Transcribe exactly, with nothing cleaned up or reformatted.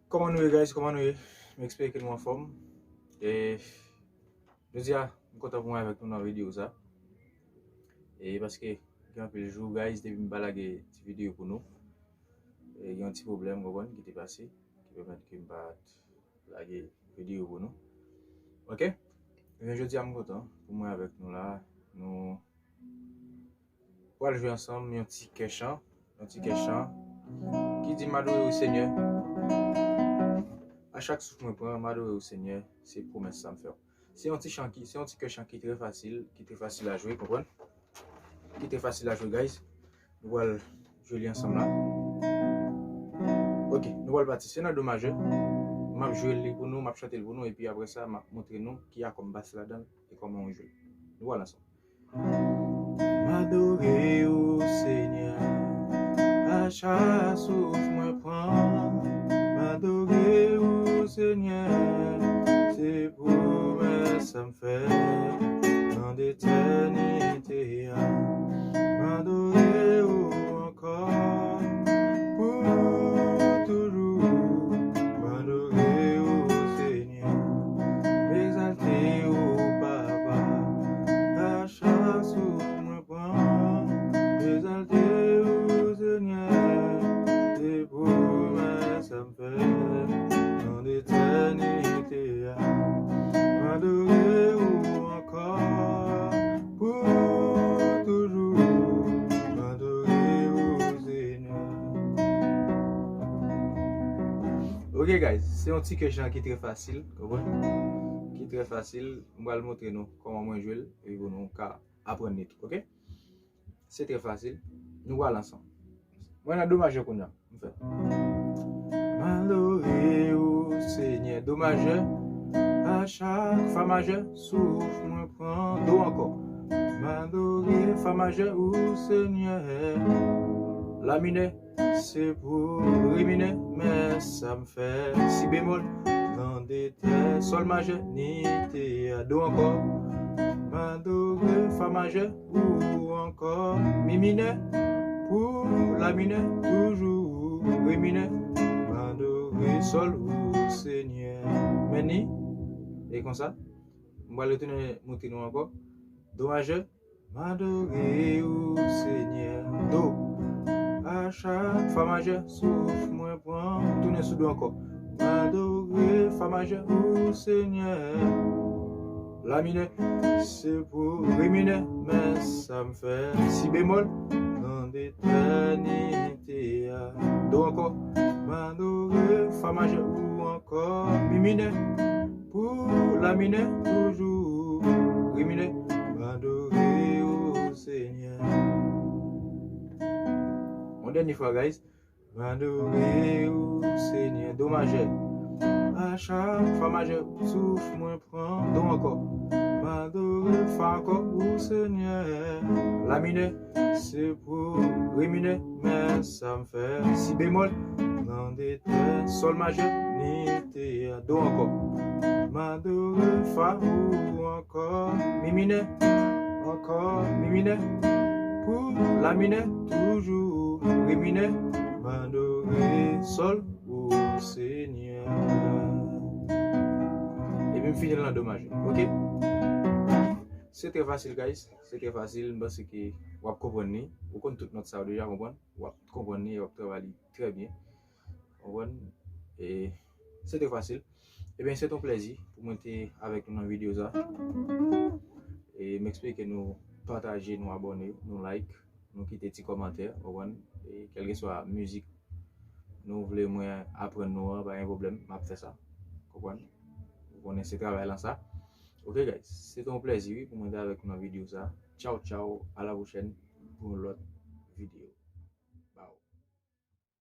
Kòman nou ye, guys? Kòman nou ye? M espere ke nou anfòm. E jodi a, m kontan pou mwen avèk nou nan videyo sa. E paske gen anpil jou, guys, depi m pa lage ti videyo pou nou. E gen yon ti pwoblèm, konprann, ki te pase, ki pèmèt ke m pa t lage videyo pou nou. Ok? Ebyen, jodi a, m kontan pou mwen avèk nou la. Nou pral jwe ansanm yon ti kè chan, yon ti kè chan ki di: M adore w, Senyè. A chak souf mwen pran, m adore w, Senyè. Se pwomès sa m fè w. Se yon ti chan ki, se yon ti kè chan ki trè fasil, ki trè fasil a jwe, konprann? Ki trè fasil a jwe, guys. Nou pral jwe li ansanm la. Ok, nou pral pati. Se nan do majè. M ap jwe li pou nou, m ap chante li pou nou, epi apre sa, m ap montre nou ki akò m pase ladan l e kòman w jwe l. Nou pral ansanm. M adore w, Senyè, a chak souf mwen pran. M adore w, Senyè, se pwomès sa m fè nan etènite a. M adore w ankò pou toujou. M adore w, Senyè, m egzalte w, Papa, a chak souf mwen pran. M egzalte w, Senyè, se pwomès sa m fè nan etènite a. M adore w ankò pou toujou. M adore w, Senyè. Ok, guys, se yon ti kè chan ki trè fasil, konprann? Ki trè fasil. M pral montre nou kòman mwen jwe l, epi pou nou ka aprann li tou, ok? Se trè fasil. Nou pral ansanm. Mwen nan do majè kounye a. M fè. M adore w, Senyè. Do majè. A chak fa majè, souf mwen pran. Do ankò. M adore fa majè ou, Senyè. La minè. Se pou re minè, men sa m fè si bemòl nan de tè, sòl majè ni te a, do ankò. M adore fa majè ou ankò, mi minè pou la minè toujou, re minè. M adore sòl ou, Senyè. Men ni, e konsa, m pral retounen montre nou ankò. Do majè, M adore ou, Senyè. Do. A chak fa majè, souf mwen pran. Tounen sou do ankò. M adore fa majè ou, Senyè. La minè, se pou re minè, men sa m fè si bemòl nan etènite a. Do ankò. M adore fa majè ou ankò. Mi minè. Pou la minè toujou, re minè, m adore ou, Senyè. Yon dènye fwa, guys. M adore ou, Senyè, do majè. A chak fa majè, souf mwen pran, do ankò. M adore fa ankò ou, Senyè, la minè. Se pou re minè, men sa m fè si bemòl nan de tè, sòl majè ni te a, do ankò. M adore fa ou ankò, mi minè, ankò mi minè, pou la minè toujou, re minè, m adore sòl ou, Senyè. Epi m fini l nan do majè, ok? Se trè fasil, guys. Se trè fasil, m panse ke w ap konprann li. Ou konn tout nòt sa yo deja, konprann? W ap konprann li e w ap travay li trè byen. Konprann? E se trè fasil. Ebyen, se t on plèzi pou mwen te avèk nou nan videyo sa. E m espere ke nou pataje, nou abòne, nou like, nou kite ti kòmantè, konprann? E kèlkeswa mizik nou vle mwen aprann nou an, pa gen pwoblèm, m ap fè sa. Konprann? Ou konnen se travay lan sa. Ok guys, se te yon plèzi wi pou mwen te avèk nou nan videyo sa. Tchaw tchaw, a la pwochèn pou yon lòt videyo.